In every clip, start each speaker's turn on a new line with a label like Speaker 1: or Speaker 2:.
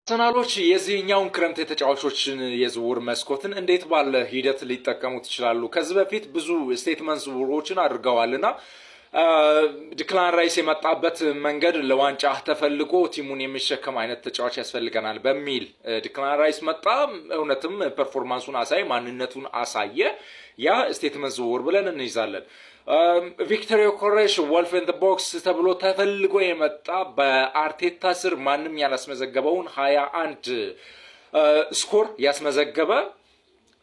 Speaker 1: አርሰናሎች የዚህኛውን ክረምት የተጫዋቾችን የዝውውር መስኮትን እንዴት ባለ ሂደት ሊጠቀሙት ይችላሉ? ከዚህ በፊት ብዙ statement ዝውውሮችን አድርገዋልና ዲክላን ራይስ የመጣበት መንገድ ለዋንጫ ተፈልጎ team ኡን የሚሸከም አይነት ተጫዋች ያስፈልገናል በሚል ዲክላን ራይስ መጣ። እውነትም performance ኡን አሳየ፣ ማንነቱን አሳየ። ያ statement ዝውውር ብለን እንይዛለን። ቪክተር ዮኬሬሽ wolf in the box ተብሎ ተፈልጎ የመጣ፣ በአርቴታ ስር ማንም ያላስመዘገበውን 21 score ያስመዘገበ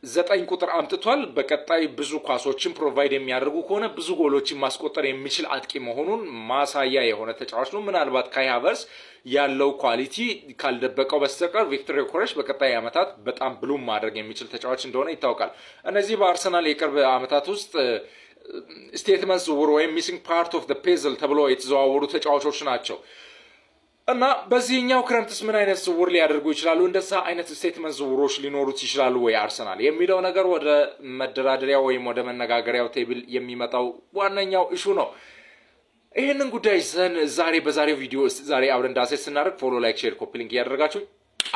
Speaker 1: 9 ቁጥር አምጥቷል። በቀጣይ ብዙ ኳሶችን provide የሚያደርጉ ከሆነ ብዙ ጎሎችን ማስቆጠር የሚችል አጥቂ መሆኑን ማሳያ የሆነ ተጫዋች ነው። ምናልባት ካይ ሃቨርትዝ ያለው quality ካልደበቀው በስተቀር ቪክተር ዮኬሬሽ በቀጣይ ዓመታት በጣም bloom ማድረግ የሚችል ተጫዋች እንደሆነ ይታወቃል። እነዚህ በአርሰናል የቅርብ ዓመታት ውስጥ statement ዝውውር ወይም missing part of the puzzle ተብሎ የተዘዋወሩ ተጫዋቾች ናቸው። እና በዚህኛው ክረምትስ ምን አይነት ዝውውር ሊያደርጉ ይችላሉ? እንደዛ አይነት statement ዝውውሮች ሊኖሩት ይችላሉ ወይ አርሰናል የሚለው ነገር ወደ መደራደሪያ ወይም ወደ መነጋገሪያው table የሚመጣው ዋነኛው issue ነው። ይህንን ጉዳይ ይዘን ዛሬ በዛሬው ቪዲዮ ውስጥ ዛሬ አብረን ዳሰሳ ስናደርግ follow፣ like፣ share፣ copy link እያደረጋችሁ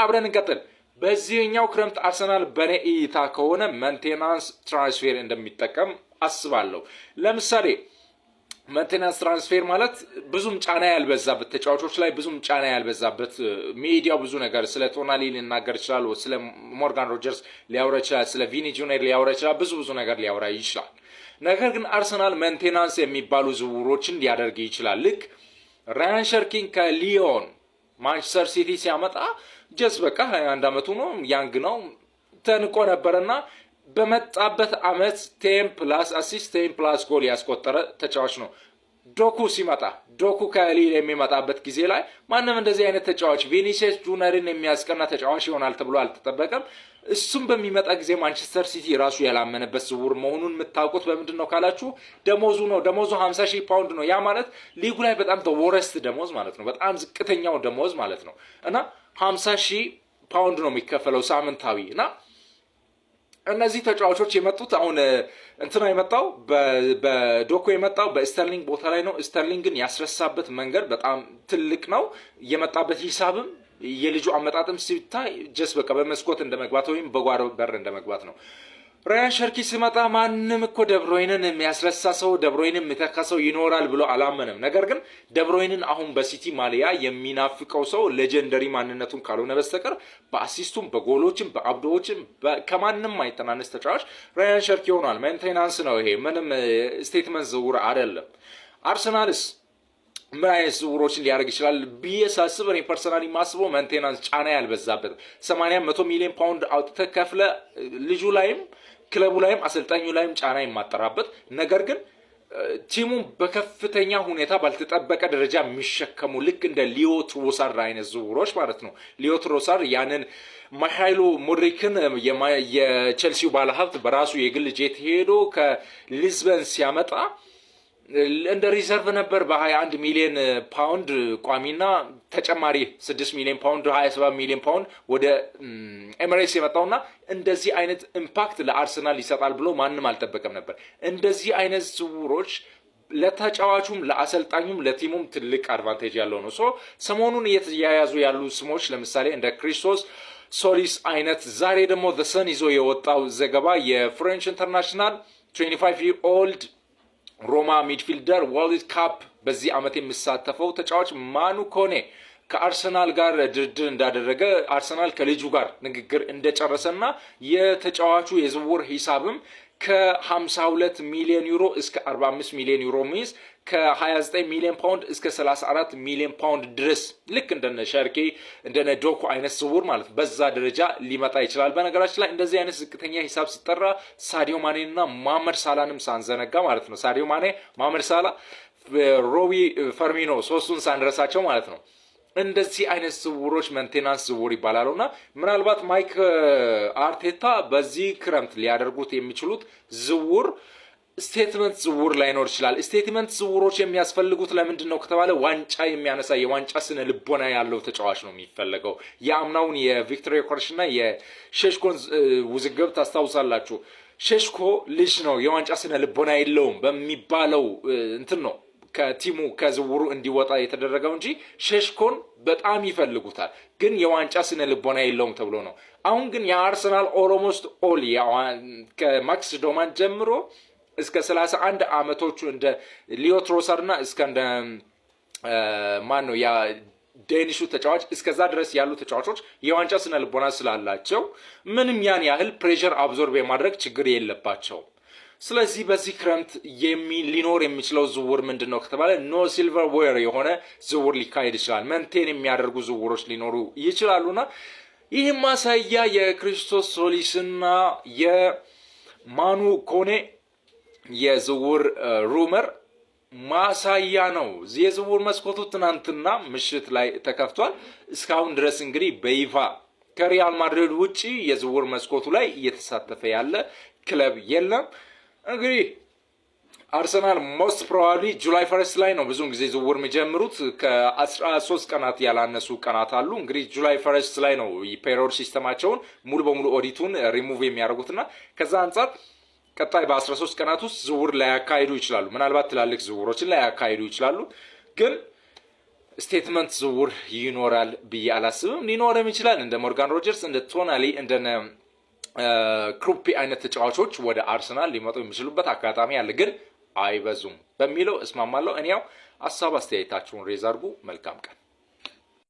Speaker 1: አብረን እንቀጥል። በዚህኛው ክረምት አርሰናል በእኔ እይታ ከሆነ maintenance transfer እንደሚጠቀም አስባለሁ። ለምሳሌ maintenance transfer ማለት ብዙም ጫና ያልበዛበት፣ ተጫዋቾች ላይ ብዙም ጫና ያልበዛበት፣ ሚዲያው ብዙ ነገር ስለ ቶናሊ ሊናገር ይችላል፣ ስለ ሞርጋን ሮጀርስ ሊያወራ ይችላል፣ ስለ ቪኒ ጁኒየር ሊያወራ ይችላል፣ ብዙ ብዙ ነገር ሊያወራ ይችላል። ነገር ግን አርሰናል maintenance የሚባሉ ዝውውሮችን ሊያደርግ ይችላል። ልክ ራያን ሸርኪን ከሊዮን ማንቸስተር ሲቲ ሲያመጣ just በቃ 21 ዓመቱ ነው፣ young ነው፣ ተንቆ ነበረና በመጣበት አመት 10+ assist፣ 10+ ጎል ያስቆጠረ ተጫዋች ነው። ዶኩ ሲመጣ፣ ዶኩ ከሊል የሚመጣበት ጊዜ ላይ ማንም እንደዚህ አይነት ተጫዋች ቪኒሲየስ ጁኒየርን የሚያስቀና ተጫዋች ይሆናል ተብሎ አልተጠበቀም። እሱም በሚመጣ ጊዜ ማንቸስተር ሲቲ ራሱ ያላመነበት ዝውውር መሆኑን የምታውቁት በምንድን ነው ካላችሁ ደሞዙ ነው። ደሞዙ 50 ሺህ ፓውንድ ነው። ያ ማለት ሊጉ ላይ በጣም worst ደሞዝ ማለት ነው። በጣም ዝቅተኛው ደሞዝ ማለት ነው። እና 50 ሺህ ፓውንድ ነው የሚከፈለው ሳምንታዊ። እና እነዚህ ተጫዋቾች የመጡት አሁን እንትና የመጣው በዶኩ የመጣው በስተርሊንግ ቦታ ላይ ነው። ስተርሊንግን ያስረሳበት መንገድ በጣም ትልቅ ነው። የመጣበት ሂሳብም የልጁ አመጣጥም ሲታይ just በቃ በመስኮት እንደመግባት ወይም በጓሮ በር እንደመግባት ነው። ራያን ሸርኪ ሲመጣ ማንም እኮ ደብሮይንን የሚያስረሳ ሰው፣ ደብሮይንን የሚተካ ሰው ይኖራል ብሎ አላመነም። ነገር ግን ደብሮይንን አሁን በሲቲ ማሊያ የሚናፍቀው ሰው legendary ማንነቱን ካልሆነ በስተቀር በ assist ኡም፣ በጎሎችም፣ በአብዶዎችም ከማንም ማይተናነስ ተጫዋች ራያን ሸርኪ ሆኗል። Maintenance ነው ይሄ፣ ምንም statement ዝውውር አይደለም። አርሰናልስ ምን አይነት ዝውውሮችን ሊያደርግ ይችላል ብዬ ሳስብ እኔ personally የማስበው maintenance፣ ጫና ያልበዛበት፣ 80 100 ሚሊዮን ፓውንድ አውጥተህ ከፍለህ ልጁ ላይም ክለቡ ላይም አሰልጣኙ ላይም ጫና የማጠራበት፣ ነገር ግን team ኡን በከፍተኛ ሁኔታ ባልተጠበቀ ደረጃ የሚሸከሙ፣ ልክ እንደ ሊዮ ትሮሳርድ አይነት ዝውውሮች ማለት ነው። ሊዮ ትሮሳርድ ያንን ማይሃይሎ ሙድሪክን የቼልሲው ባለሀብት በራሱ የግል ጄት ሄዶ ከሊዝበን ሲያመጣ እንደ reserve ነበር። በ21 ሚሊዮን ፓውንድ ቋሚና ተጨማሪ 6 ሚሊዮን ፓውንድ 27 ሚሊዮን ፓውንድ ወደ ኤምሬትስ የመጣውና እንደዚህ አይነት impact ለአርሰናል ይሰጣል ብሎ ማንም አልጠበቀም ነበር። እንደዚህ አይነት ዝውውሮች ለተጫዋቹም ለአሰልጣኙም ለ team ኡም ትልቅ advantage ያለው ነው። So ሰሞኑን እየተያያዙ ያሉ ስሞች ለምሳሌ እንደ ክሪስቶስ ሶሊስ አይነት፣ ዛሬ ደግሞ The Sun ይዞ የወጣው ዘገባ የ French international 25 year old ሮማ midfielder፣ World Cup በዚህ ዓመት የሚሳተፈው ተጫዋች ማኑ ኮኔ ከአርሰናል ጋር ድርድር እንዳደረገ፣ አርሰናል ከልጁ ጋር ንግግር እንደጨረሰና የተጫዋቹ የዝውውር ሂሳብም ከ52 ሚሊዮን ዩሮ እስከ 45 ሚሊዮን ዩሮ means ከ29 ሚሊዮን ፓውንድ እስከ 34 ሚሊዮን ፓውንድ ድረስ፣ ልክ እንደነ ሸርኬ እንደነ ዶኩ አይነት ዝውውር ማለት በዛ ደረጃ ሊመጣ ይችላል። በነገራችን ላይ እንደዚህ አይነት ዝቅተኛ ሂሳብ ሲጠራ ሳዲዮ ማኔንና ማመድ ሳላንም ሳንዘነጋ ማለት ነው። ሳዲዮ ማኔ፣ ማመድ ሳላ፣ ሮቢ ፈርሚኖ ሶስቱን ሳንረሳቸው ማለት ነው። እንደዚህ አይነት ዝውውሮች maintenance ዝውውር ይባላሉ። እና ምናልባት ማይክ አርቴታ በዚህ ክረምት ሊያደርጉት የሚችሉት ዝውውር statement ዝውውር ላይኖር ይችላል። Statement ዝውውሮች የሚያስፈልጉት ለምንድን ነው ከተባለ ዋንጫ የሚያነሳ፣ የዋንጫ ስነ ልቦና ያለው ተጫዋች ነው የሚፈለገው። የአምናውን የቪክቶር ዮኬሬሽ እና የሼሽኮን ውዝግብ ታስታውሳላችሁ። ሼሽኮ ልጅ ነው፣ የዋንጫ ስነ ልቦና የለውም በሚባለው እንትን ነው። ከ team ኡ ከዝውውሩ እንዲወጣ የተደረገው እንጂ ሼሽኮን በጣም ይፈልጉታል፣ ግን የዋንጫ ስነ ልቦና የለውም ተብሎ ነው። አሁን ግን የአርሰናል almost all ከማክስ ዶማን ጀምሮ እስከ 31 ዓመቶቹ እንደ ሊዮ ትሮሳር እና እስከ እንደ ማን ነው ያ Danish ኡ ተጫዋች እስከዛ ድረስ ያሉ ተጫዋቾች የዋንጫ ስነ ልቦና ስላላቸው ምንም ያን ያህል pressure absorb የማድረግ ችግር የለባቸውም። ስለዚህ በዚህ ክረምት ሊኖር የሚችለው ዝውውር ምንድን ነው ከተባለ no silverware የሆነ ዝውውር ሊካሄድ ይችላል። Maintain የሚያደርጉ ዝውውሮች ሊኖሩ ይችላሉና ይህም ማሳያ የክሪስቶስ ሶሊስና የማኑ ኮኔ የዝውውር rumor ማሳያ ነው። የዝውውር መስኮቱ ትናንትና ምሽት ላይ ተከፍቷል። እስካሁን ድረስ እንግዲህ በይፋ ከሪያል ማድሪድ ውጪ የዝውውር መስኮቱ ላይ እየተሳተፈ ያለ ክለብ የለም። እንግዲህ አርሰናል most probably July 1 ላይ ነው ብዙውን ጊዜ ዝውውር የሚጀምሩት። ከ13 ቀናት ያላነሱ ቀናት አሉ። እንግዲህ July 1 ላይ ነው payroll system ኣቸውን ሙሉ በሙሉ ኦዲቱን ሪሙቭ የሚያደርጉትና ከዛ አንጻር ቀጣይ በ13 ቀናት ውስጥ ዝውውር ላያካሂዱ ይችላሉ። ምናልባት ትላልቅ ዝውውሮችን ላያካሂዱ ይችላሉ። ግን statement ዝውውር ይኖራል ብዬ አላስብም። ሊኖርም ይችላል። እንደ ሞርጋን ሮጀርስ፣ እንደ ቶናሊ፣ እንደ ክሩፒ አይነት ተጫዋቾች ወደ አርሰናል ሊመጡ የሚችሉበት አጋጣሚ አለ፣ ግን አይበዙም በሚለው እስማማለሁ። እኔ ያው ሀሳብ አስተያየታችሁን raise አድርጉ። መልካም ቀን።